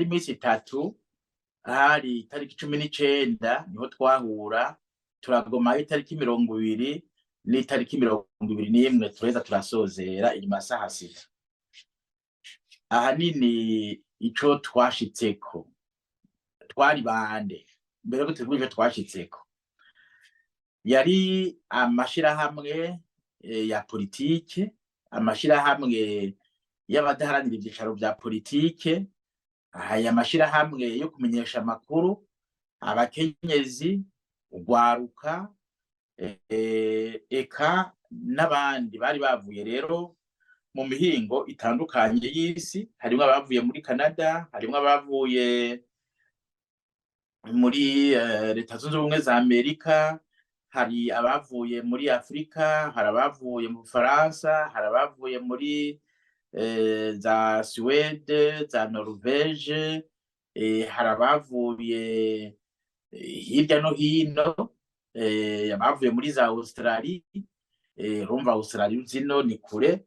Yari iminsi 3, hari itariki 19 niho twahura, turagomayo itariki 20 n'itariki 21, turaheza turasozera inyuma ya saha 6. Ahanini ico twashitseko, twari bande? Mbere yuko tuvuga ico twashitseko, yari amashirahamwe ya politike, amashirahamwe y'abadaharanira ivyicaro vya politike, aya mashirahamwe yo kumenyesha amakuru, abakenyezi, urwaruka, eka n'abandi bari bavuye rero mu mihingo itandukanye y'isi. Harimwo abavuye muri Canada, harimwo abavuye muri Leta Zunze Ubumwe za Amerika, hari abavuye muri Afrika, hari abavuye mu Bufaransa, hari abavuye muri za Suède, za Norvège, hari abavuye hirya no hino, abavuye muri za Australie. Urumva Australie zino ni kure,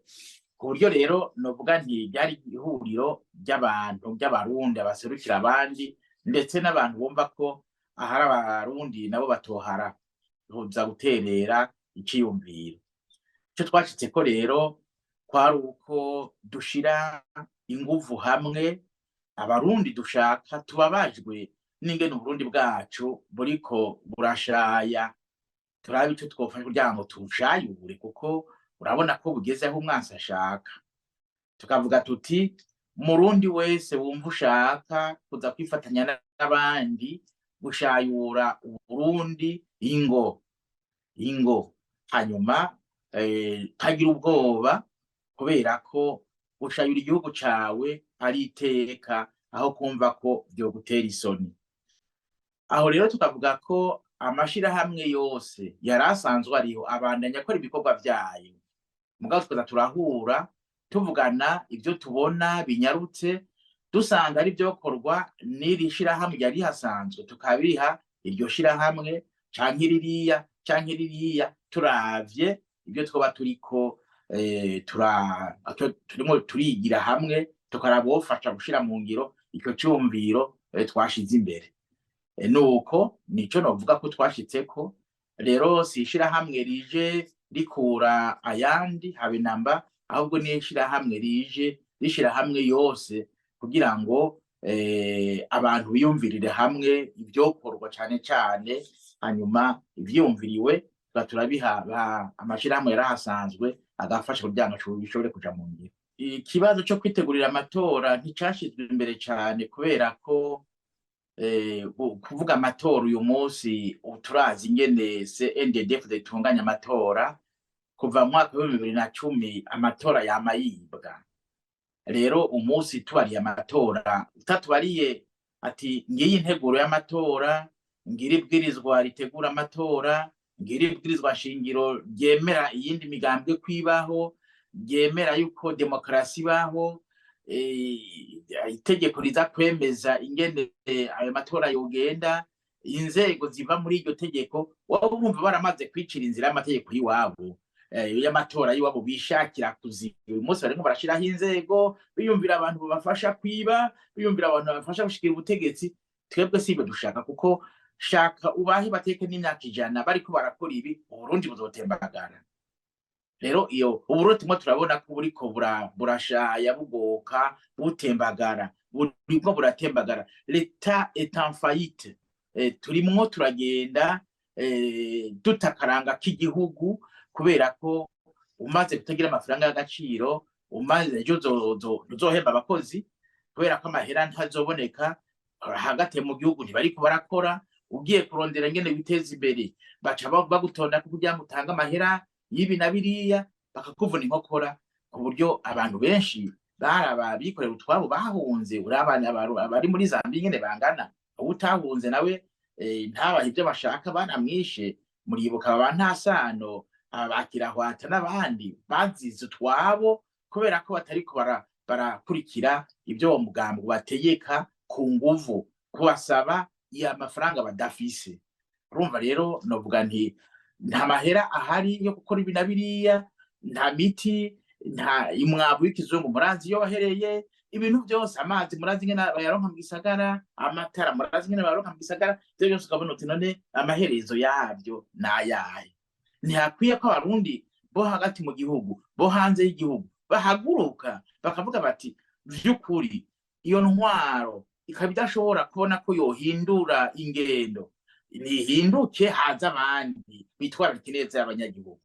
ku buryo rero novuga nti ryari ihuriro ry'abantu, ry'Abarundi abaserukira abandi, ndetse n'abantu bumva ko ahari Abarundi nabo batohara kuza guterera iciyumviro. Ico twashitseko rero kwari uko dushira inguvu hamwe, Abarundi dushaka, tubabajwe n'ingene Uburundi bwacu buriko burashaya, turabe ico twofasha kugira ngo tubushayure, kuko urabona ko bugeze aho umwansi ashaka. Tukavuga tuti: "Murundi wese wumva ushaka kuza kwifatanya n'abandi gushayura Uburundi, ingo ingo." Hanyuma tagira ubwoba, kubera ko gushayura igihugu cawe ari iteka, aho kumva ko vyogutera isoni. Aho rero tukavuga ko amashirahamwe yose yari asanzwe ariho abandanya akora ibikorwa vyayo, mugabo tukaza turahura, tuvugana ivyo tubona binyarutse, dusanga ari vyokorwa n'iri shirahamwe ryari rihasanzwe, tukabiha iryo shirahamwe canke ririya canke ririya, turavye ibyo twoba turiko turimo turigira hamwe, tukaraba uwofasha gushira mu ngiro ico ciyumviro twashize imbere. Nuko nico novuga ko twashitseko. Rero si ishirahamwe rije rikura ayandi, habe namba, ahubwo ni ishirahamwe rije rishira hamwe yose kugira ngo abantu biyumvirire hamwe ivyokorwa cane cane. Hanyuma ivyiyumviriwe tuba turabiha amashirahamwe yarahasanzwe, agafasha kugira ngo bishobore kuja mu ngiro. Ikibazo co kwitegurira amatora nticashizwe imbere cane, kubera ko kuvuga amatora uyu munsi, turazi ingene CNDD-FDD itunganya amatora kuva mu mwaka wa 2010, amatora yama yibwa. Rero umunsi tubariye amatora, utatubariye ati: "Ngiyi integuro y'amatora, ngira ibwirizwa ritegura amatora, ngira ibwirizwa shingiro ryemera iyindi migambwe kwibaho, ryemera yuko demokarasi ibaho, itegeko riza kwemeza ingene ayo matora yogenda, inzego ziva muri iryo tegeko", waba urumva baramaze kwicira inzira y'amategeko y'iwabo, y'amatora y'iwabo bishakira kuziba. Uyu munsi barimo barashiraho inzego, biyumvira abantu babafasha kwiba, biyumvira abantu babafasha gushikira ubutegetsi. Twebwe sibyo dushaka, kuko shaka ubahe bateke n'imyaka 100 bariko barakora ibi, Uburundi buzotembagara. Rero iyo Uburundi tumwe turabona ko buriko burashaya, bugoka, butembagara, buriko buratembagara. L'État est en faillite. Turimwo turagenda duta akaranga k'igihugu, kubera ko umaze kutagira amafaranga y'agaciro, umaze ejo uzohemba abakozi, kubera ko amahera ntazoboneka. Hagati mu gihugu ntibariko barakora. Ugiye kurondera ingene witeza imbere, baca bagutonda kugira ngo utange amahera y'ibi na biriya, bakakuvuna inkokora, ku buryo abantu benshi bari abikorera utwabo bahunze. Urabana abari muri Zambia ingene bangana. Utahunze nawe ntabahe ibyo bashaka, banamwishe. Muribuka aba Ntasano, abakirahwata n'abandi bazize utwabo, kubera ko batariko barakurikira ibyo uwo mugambi bategeka ku nguvu, kubasaba iya mafaranga badafise. Urumva rero novuga nti nta mahera ahari yo gukora ibi na biriya, nta miti. Nta umwavu w'ikizungu murazi iyo wahereye, ibintu byose, amazi murazi ingene bayaronka mu gisagara, amatara murazi ingene bayaronka mu gisagara. Ivyo byose ukabona uti: "None amaherezo yavyo nayahe?" Ntihakwiye ko Abarundi bo hagati mu gihugu, bo hanze y'igihugu, bahaguruka bakavuga bati: "Vy'ukuri iyo ntwaro ikaba idashobora kubona ko yohindura ingendo, nihinduke, haza abandi bitwararika ineza y'abanyagihugu"?